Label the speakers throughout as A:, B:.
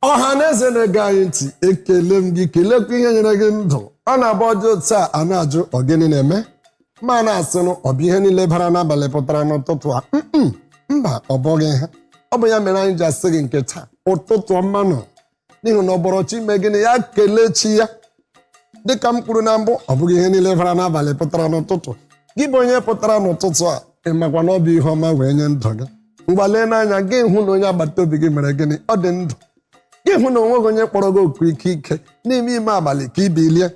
A: Ọha na eze na-ege anyị ntị, ekele m gị, kelekwa ihe nyere gị ndụ. Ọ na-agba ọjọọ taa, a na-ajụ ọ gịnị na-eme, ma na-asịnụ ọ bụ ihe niile bara n'abalị pụtara n'ụtụtụ a. Mba, ọ bụghị ha. Ọ bụ ya mere anyị ji asị gị nke taa, ụtụtụ ọma nụ, n'ihi na ọbọrọchi ime gịnị ya kelee chi ya. Dịka m kwuru na mbụ, ọ bụghị ihe niile bara n'abalị pụtara n'ụtụtụ. Gị bụ onye pụtara n'ụtụtụ a, ị makwa na ọ bụ ihe ọma wee nye ndụ gị. Ngwa, lee n'anya gị hụ na onye agbata obi gị mere gịnị? Ọ dị ndụ. Gị hụ na onweghị onye kpọrọ gị oku ike ike n'ime ime abalị ka ị bilie.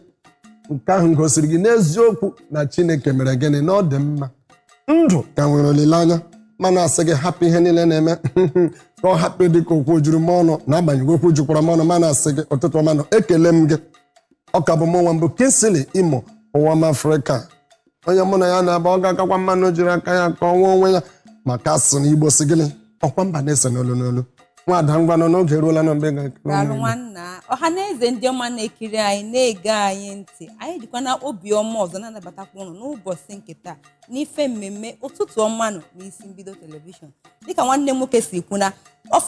A: Nke ahụ gosiri gị n'eziokwu na Chineke mere gịnị? Na ọ dị mma. Ndụ ka nwere olileanya. Mana asị gị hapụ ihe niile na-eme ka ọ hapụ dị ka okwu juru m ọnụ, na agbanyeghị okwu jukwara m ọnụ. Mana asị gị ụtụtụ ọma nụ, ekele m gị. Ọ ka bụ mụ nwa mbụ, Kingsley Imo Ụwam Afrịka, onye mụ na ya na-aba. Ọ ga-akakwa mmanụ jiri aka ya ka ọnwa onwe ya, maka asị na Igbo si gịnị? Ọkwa mba na-ese n'olu n'olu. Nwada, ngwanụ, n'oge eruola na mgbe ga-ekele.
B: Daalụ.
A: Ụmụ Igbo.
B: Nwanna, ọha na eze, ndị ọma na-ekiri anyị, na-ege anyị ntị, anyị jikwa na obi ọma ọzọ na-anabatakwa ụnụ n'ụbọchị nke taa n'ife mmemme Ụtụtụ Ọmanụ n'Isi Mbido Television. Dịka nwanne m nwoke si kwu na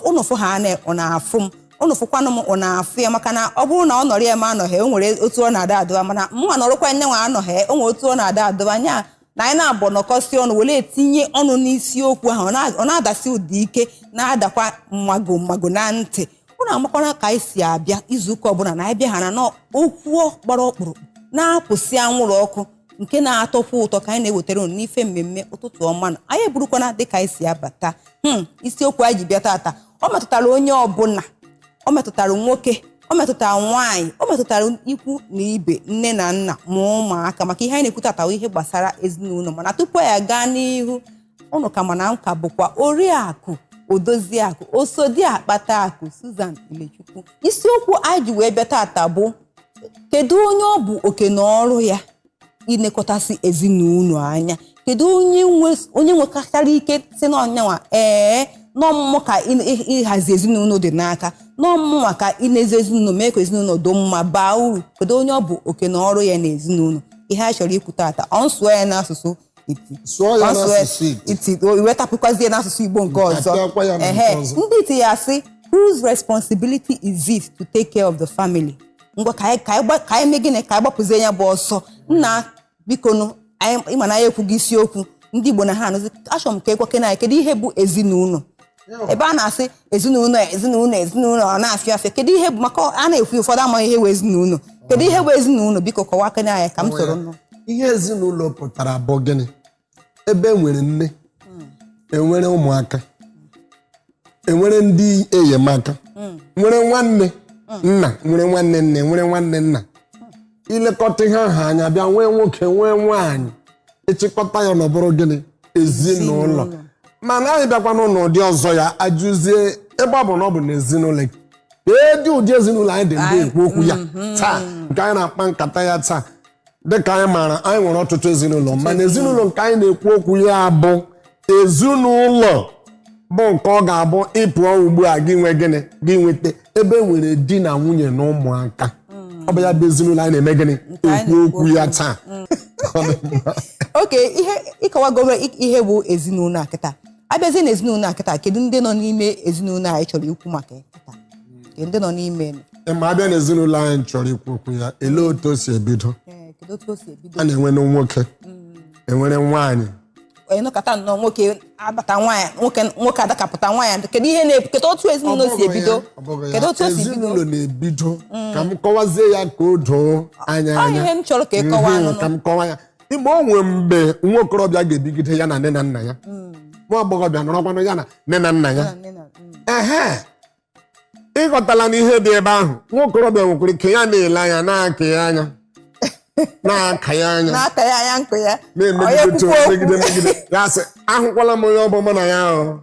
B: ụnụ fụ ha na ọ na-afụ m, ụnụ fụkwanụ m, ọ na-afụ ya, maka na ọ bụrụ na ọ nọrọ ya ma anọghị, o nwere otu ọ na-ada adụba. Mana mụnwa nọrọkwa nne nwa anọghị, o nwere otu ọ na-ada adụba nya na anyị na-abụ nọkọsị ọnụ were etinye ọnụ n'isiokwu ahụ. Ọ na-adasi ụda ike, na-adakwa mmago mmago na ntị. Ụnụ amakwana ka anyị si abịa izuụka ọbụla na anyị bịa ha na n'okwu gbara ọkpụrụkpụ na-apụsị anwụrụ ọkụ nke na-atọkwa ụtọ ka anyị na-ewetara unu n'ife mmemme Ụtụtụ Ọma. Na anyị eburukwana dịka anyị si abata. Isiokwu anyị ji bịa tata, ọ metụtara onye ọbụla. Ọ metụtara nwoke, ọ metụtara nwaanyị, ọ metụtara ikwu na ibe, nne na nna, ma ụmụaka, maka ihe anyị na-ekwu tata bụ ihe gbasara ezinụlọ. Mana tupu anyị aga n'ihu, ụnụ ka mana nka bụkwa Oriakụ Odoziakụ Osodi Akpata Akụ Susan Ilechukwu. Isiokwu anyị ji wee bịa tata bụ: kedu onye ọ bụ oke na ọrụ ya ilekọtasị ezinụlọ anya? Kedu onye nwe, onye nwekachara ike si n'ọnyanwa ee n'ọmụmụ ka ịhazi ezinụlọ dị n'aka, n'ọmụmụ ka inezi ezinụlọ, mee ka ezinụlọ dị mma, baa uru? Kedu onye ọ bụ oke na ọrụ ya na ezinụlọ? Ihe a chọrọ ikwu tata, ọ nsụọ ya n'asụsụ iti.
A: Sụọ ya
B: Ọ nsụọ
A: n'asụsụ iti.
B: Iti, wetapụkwazie n'asụsụ Igbo nke ọzọ.
A: Apịakwa ya na nke ọzọ.
B: Ndị iti ya sị, "Whose responsibility is it to take care of the family?" Ngwa, ka anyị mee gịnị? Ka anyị gbapụzie ya bụ ọsọ. Nna, biko nụ, anyị ịma na anyị ekwughị isiokwu ndị Igbo na ha anụzi. Achọrọ m ka ekwekena anyị, kedu ihe bụ ezinụlọ? Ebe a na-asị ezinụlọ, ezinụlọ, ezinụlọ, ọ na-afịa afịa. Kedu ihe bụ? Maka a na-ekwu, ụfọdụ amaghị ihe bụ ezinụlọ. Kedu ihe bụ ezinụlọ? Biko kọwaa kene anyị ka m soro nụ.
A: Ihe ezinụlọ pụtara bụ gịnị? Ebe enwere nne, enwere ụmụaka, enwere ndị enyemaka, nwere nwanne nna, nwere nwanne nne, nwere nwanne nna, ilekọta ihe ahụ anya, bịa nwee nwoke, nwee nwaanyị, ịchịkọta ya n'ọbụrụ gịnị? Ezinụlọ. Mana anyị bịakwanụ n'ụdị ọzọ ya, ajụzie, ebe ọ bụ na ọ bụ n'ezinụlọ, kedu ụdị ezinụlọ anyị dị ndị ekwu okwu ya taa, nke anyị na-akpa nkata ya taa? Dịka anyị maara, anyị nwere ọtụtụ ezinụlọ, mana ezinụlọ nke anyị na-ekwu okwu ya bụ ezinụlọ bụ nke ọ ga-abụ ịpụọ ugbu a, gị nwee gịnị? Gị nweta ebe e nwere di na nwunye na ụmụaka. Ọ bụ ya bụ ezinụlọ anyị na-eme gịnị?
B: Nke anyị
A: ekwu okwu ya taa. Ọ dị mma.
B: Oke ihe ịkọwagoro ihe bụ ezinụlọ a. Kịta abịazie na ezinụlọ a kịta, kedu ndị nọ n'ime ezinụlọ anyị chọrọ ikwu maka ya kịta? Kedu ndị nọ n'ime?
A: Ma abịa n'ezinụlọ anyị chọrọ ikwu okwu ya, elee otu o si ebido?
B: Ee, kedu otu o si ebido?
A: A na-enwe nwoke, enwere nwaanyị.
B: Ịnụkọta nnọọ, nwoke abata, nwaanyị, nwoke, nwoke adakapụta nwaanyị. Kedu ihe na kedu otu ezinụlọ si ebido?
A: Ọ bụghị ya.
B: Kedu otu o si ebido?
A: Ezinụlọ na-ebido, ka m kọwazie ya ka o doo anya
B: Ọ
A: anya.
B: ihe m chọrọ ka ị kọwaa. Nụnụ.
A: Ka m kọwa ya. Igbe o nwee mgbe nwa okorobịa ga-ebigide ya na nne na nna ya, nwa agbọghọbịa nọrọkwanụ ya na nne na nna ya. Ehe, ịghọtala n'ihe dị ebe ahụ. Nwa okorobịa nwekwara ike ya na-ele anya, na-aka ya anya, na-aka ya anya,
B: Na-ata ya anya nkụ ya.
A: Na-emegide.
B: Onye kwukwa okwu.
A: Megide, megide ya, sị ahụkwala m onye ọ bụ mụ na ya ahụ,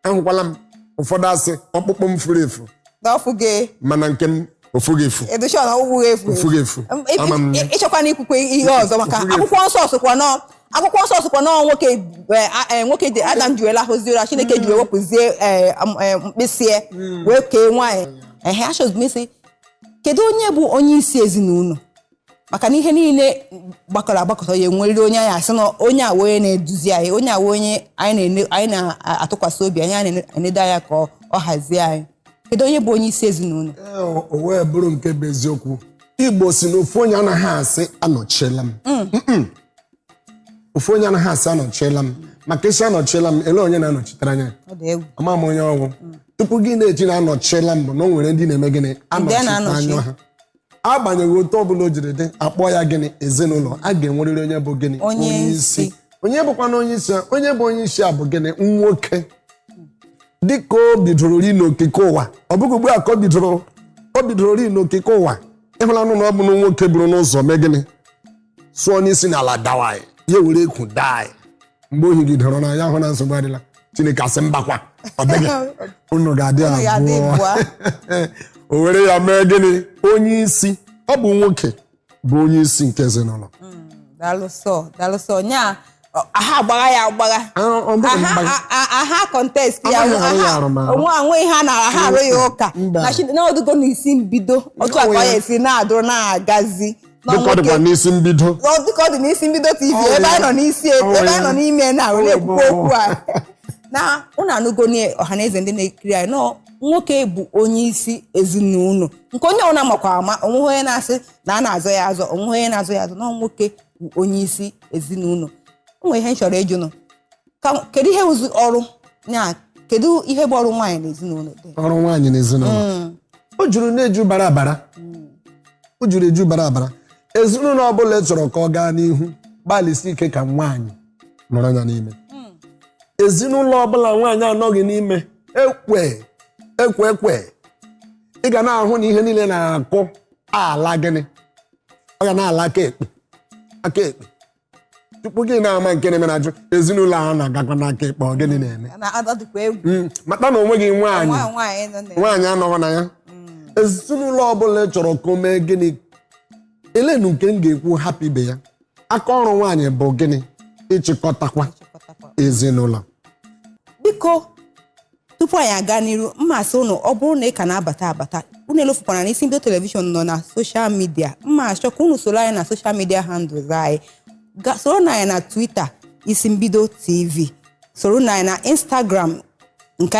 A: ahụkwala m. Ụfọdụ asị ọkpụkpụ m furu efu.
B: N'ọfụ gị.
A: Mana nke m ofughị efu.
B: Edushọ na ọgwụgwụ efu.
A: Ofughị efu. Ama m.
B: Ịchọkwana ikwukwe ihe ọzọ, maka
A: Ofughị efu.
B: akwụkwọ nsọ sịkwa nọọ nwoke, nwoke dị Adam ji wee lahụzie ụra, Chineke ji wee wepụzie mkpịsị ya wee kee nwaanyị. Ehe, achọzụ m isi, kedu onye bụ onye isi ezinụlọ? Maka na ihe niile gbakọrọ agbakọtọ ya, enwerịrị onye anyị asị na onye a wụ onye na-eduzi anyị, onye a wụ onye anyị na-atụkwasị obi anyị, anyị na-enedo anya ka ọ hazie anyị. Kedu onye bụ onye isi ezinụlọ?
A: Ee, o wee bụrụ nke bụ eziokwu, Igbo si na ofu onye anaghị asị anọchiela m. Mm-mm. Ofu onye anaghị asị anọchiela m, maka isi anọchiela m, ele onye na-anọchitere anya?
B: Ọ dị egwu.
A: Ama m onye ọgwụ tupu gị na-eji na anọchiela m bụ na o nwere ndị na-eme gịnị?
B: Ndị a
A: Anọchite
B: na-anọchi.
A: anya ha. Agbanyeghị otu ọbụla o jiri dị, akpọ ya gịnị, ezinụlọ, a ga-enwerịrị onye bụ gịnị?
B: Onye isi.
A: Onye bụkwa na onye isi a? Onye bụ onye isi a bụ gịnị? Nwoke. Dịka o bidoro ri n'okike ụwa, ọ bụghị ugbu a ka o bidoro, o bidoro ri n'okike ụwa. Ịhụlanụ na ọ bụ na nwoke buru n'ụzọ mee gịnị? Sụọ n'isi n'ala, dawa ya were ekwu daa ya. Mgbe o higidere na ya hụ na nsogbu adịla, Chineke asị mbakwa, ọ dịghị, unu ga-adị
B: Unu ga-adị
A: abụọ.
B: abụọ.
A: O were ya mee gịnị? Onye isi. Ọ bụ nwoke bụ onye isi nke ezinụlọ.
B: Daalụ sọ, daalụ sọ. Nya aha agbagha ya agbagha.
A: Ah, ọ bụghị
B: Aha
A: mgbagha.
B: aha contest ya.
A: Anaghị arụ ya
B: Aha
A: arụmarụ.
B: onwe onwe ihe a na aha arụ ya ụka.
A: Mba.
B: Na na odugo n'isi mbido otu a ka ọ ya esi na-adụrụ na-agazi na
A: Dịka ọ dịkwa
B: nwoke
A: n'isi mbido.
B: Ọ dịka ọ dị n'isi mbido TV,
A: Ọ
B: ebe
A: ya.
B: anyị nọ n'isi,
A: Ọ
B: ebe
A: ya.
B: anyị nọ n'ime na were
A: Ọ
B: ekwukwa okwu a na ụnụ anụgo ọhaneze ndị na-ekiri anyị nọ. Nwoke bụ onye isi ezinụlọ nke onye ọbụla makwa ama. Onweghị onye na-asị na a na-azọ ya azọ, onweghị onye na-azọ ya azọ na nwoke bụ onye isi ezinụlọ. O nwere ihe m chọrọ ịjụ nụ. Kedu ihe wụzi ọrụ ya? Kedu ihe bụ ọrụ nwaanyị na ezinụlọ dị?
A: Ọrụ nwaanyị n'ezinụlọ, o juru na-eju bara abara, o juru eju bara abara. Ezinụlọ ọbụla ị chọrọ ka ọ gaa n'ihu, gbalịsi ike ka nwaanyị nọrọ ya n'ime. Ezinụlọ ọbụla nwaanyị anọghị n'ime, ekwe ekwe ekwe, ị ga na-ahụ na ihe niile na-akụ ala gịnị, ọ ga na-ala aka ekpe aka ekpe. Tupu gị na-ama nke na-eme, na-ajụ ezinụlọ ahụ na-agakwa n'aka ekpe, ọ gịnị na-eme?
B: Na ọ dịkwa egwu.
A: Mata na onwe gị nwaanyị
B: Nwaanyị nọ na
A: nwaanyị anọghị na ya, ezinụlọ ọbụla ị chọrọ ka o mee gịnị, elenu nke m ga-ekwu hapụ ibe ya. Aka ọrụ nwaanyị bụ gịnị? Ịchịkọtakwa
B: chịkọtakwa
A: ezinụlọ.
B: Biko, tupu anyị aga n'iru, mmasị ụnụ, ọ bụrụ na ị ka na-abata abata, unu elofukwana na isi mbido television nọ na social media. Mma achọ ka unu soro anyị na social media handles anyị. Soro na anyị na Twitter, Isi Mbido TV. Soro na anyị na Instagram, nke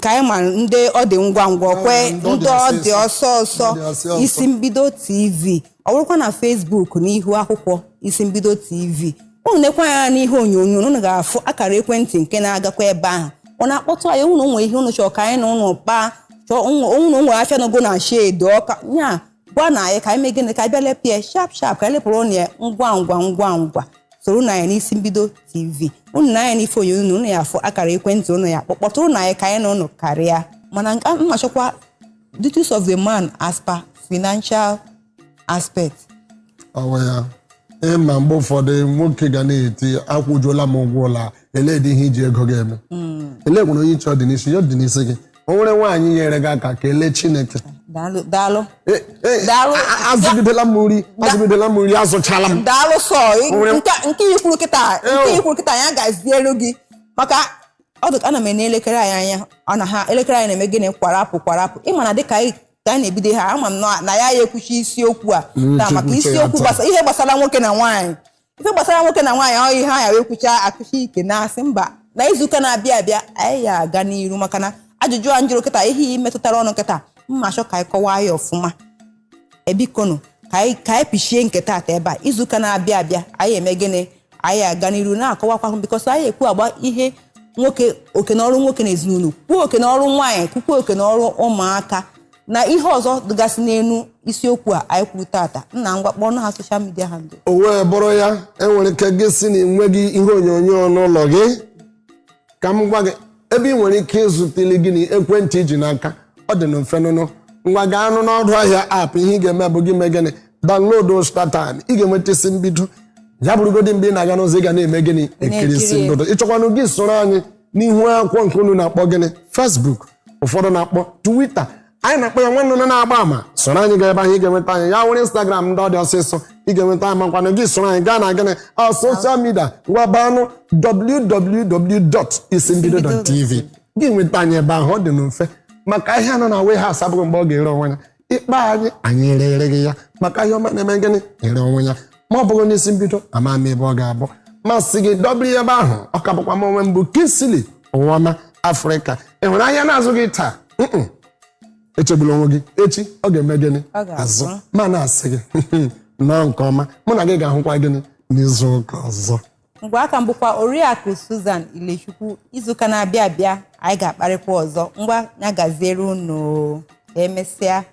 B: anyị ma ndị ọ dị ngwa ngwa kwe,
A: ndị ọ dị
B: ndị ọ dị
A: ọsịsọ.
B: ọsọ ọsọ.
A: Ndị ọ dị ọsọ ọsọ.
B: Isi Mbido TV. Ọ bụrụkwa na Facebook, n'ihu akwụkwọ Isi Mbido TV, unu nekwa anya n'ihe onyonyo, unu ga-afụ akara ekwentị nke na-agakwa ebe ahụ. Ọ na-akpọtụ anyị, unu nwee ihe unu chọrọ ka anyị na unu kpaa, chọọ unu nwere afịa nọgo na shade ọka nya, gwa na anyị ka anyị mee gịnị? Ka anyị bịa lepịa sharp sharp, ka anyị lepụrụ unu ya ngwa ngwa ngwa ngwa. Soro na anyị n'Isi Mbido TV. Unu na anyị n'ife onyonyo, unu ya afụ akara ekwentị unu ya kpọtụrụ na anyị ka anyị na unu karịa. Mana nke mma chọkwa, duties of the man as per financial aspect.
A: Ọwụ ya ịma, mgbe ụfọdụ nwoke ga na-eti, akwụjuola m ụgwọ ụlọ a, elee dị ihe iji ego ga-eme? Elee nwere onye ịchọ dị n'isi ya dị n'isi gị? O nwere nwaanyị nyere gị aka, kelee Chineke.
B: Daalụ, daalụ.
A: Ee,
B: Daalụ.
A: Azụgidela m nri, azụgidela m nri, azụchala m.
B: Daalụ sọ.
A: Nwere-
B: Nke ikwuru kịta ya gazielu gị, maka ọ dị ana m ene elekere anyị anya, ọ na ha elekere anyị na-eme gịnị? Kwarapụ kwarapụ. Ịma na dịka anyị ka anyị na-ebido ha, ama m na ya ekwuchi isiokwu a taa, maka
A: Ekwuche ya
B: isiokwu
A: taa.
B: gbasa ihe gbasara nwoke na nwaanyị, ife gbasara nwoke na nwaanyị, ọ ihe anyị wee kwucha akụchi ike na-asị mba, na izuụka na-abịa abịa anyị ya aga n'iru, maka na ajụjụ a njụrụ kịta, ihe metụtara ọnụ kịta, mma achọ ka anyị kọwaa ya ọfụma. Ebikonu ka anyị pichie nke taata ebe a. Izuụka na-abịa abịa anyị eme gịnị? Anyị aga n'iru na-akọwakwa, because anyị ekwu agba ihe nwoke, oke na ọrụ nwoke na ezinụlọ, kwuo oke na ọrụ nwaanyị, kwukwa oke na ọrụ ụmụaka na ihe ọzọ dịgasị n'elu isiokwu a anyị kwuru taata. Nna, ngwa, kpọọ ha social media handle.
A: O wee bụrụ ya, enwere ike gị si na enweghị ihe onyonyo n'ụlọ gị, ka m gwa gị ebe ị nwere ike ịzụtali gịnị? Ekwentị iji n'aka, ọ dị mfe nụnụ. Ngwa, gaa nụ n'ọdụ ahịa app. Ihe ị ga-eme bụ gị mee gịnị? Download StarTimes. Ị ga-enweta isi mbido ya. Bụrụgodị mgbe ị na-aga n'ụzọ, ị ga na-eme gịnị? Ekiri isi
B: Na-ekiri.
A: mbido. Ịchọkwanụ gị soro anyị n'ihu akwụkwọ nke unu na-akpọ gịnị? Facebook, ụfọdụ na-akpọ Twitter, anyị na-akpọ ya nwanne na-agba ama. Soro anyị gaa ebe ahụ, ị ga-enweta anyị. Ya nwere Instagram, ndị ọ dị ọsịsọ, ị ga-enweta anyị. Makwanụ gị soro anyị gaa na gịnị? A social media. Ngwa, banụ www.isimbido.tv, gị nweta anyị ebe ahụ. Ọ dị n'mfe, maka ahịa nọ na warehouse abụghị mgbe ọ ga-ere onwe ya. Ikpe anyị, anyị rere gị ya, maka ahịa ọma na-eme gịnị? Ere onwe ya. Ma ọ bụghị n'isi mbido, ama m ebe ọ ga-abụ masị gị dọbiri ebe ahụ. Ọ ka bụkwa m onwe m bụ Kingsley Ụwọma Afrịka. Ị hụrụ ahịa na-azụ gị taa? Mm-mm. Echegbula onwe gị, echi ọ ga-eme gịnị?
B: Ọ ga-azụ.
A: Azụ. Ma na-asị gị nnọọ nke ọma. Mụ na gị ga-ahụkwa gịnị n'izu ụka ọzọ.
B: Ngwa, aka m bụkwa Oriakụ Susan Ilechukwu. Izuụka na-abịa abịa, anyị ga-akparịkwa ọzọ. Ngwa, ya gaziere unu. Ka emesịa.